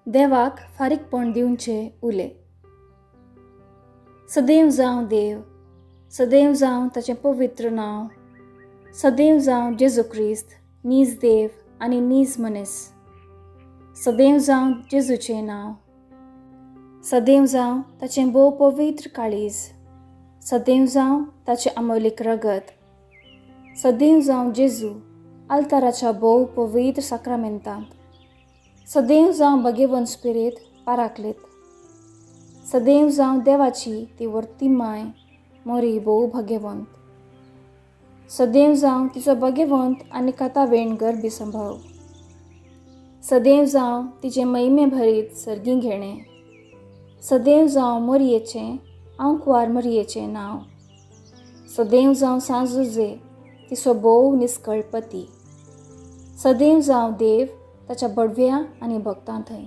देवाक फारीकपण दिवचें उले. सदैव जावं देव, सदैव जावं ताचें पवित्र नांव, सदैव जावं जेजू क्रिस्त नीज देव आनी नीज मनीस, सदैव जावं जेजूचें नांव, सदैव जावं ताचें भोव पवित्र काळीज, सदैव जावं ताचें अमोलीक रगत, सदैव जावं जेजू आल्ताराच्या भोव पवित्र साक्रामेंतांत, सदैव जावं भगेवन स्पिरीत पाराकलीत, सदैव जावं देवाची ती वर्ती माय मोरी भोव भाग्यवंत, सदैव जावं तिचो भाग्यवंत आनी कथावेण गर्भी संभव, सदैव जावं तिचें महिमे भरीत सर्गीं घेणें, सदैव जावं मोरयेचें आंकवार मोरयेचें नांव, सदैव जावं सांजुजे तिचो भोव निस्कळपती, सदैव जावं देव ताच्या बडव्या आनी भक्तां थंय.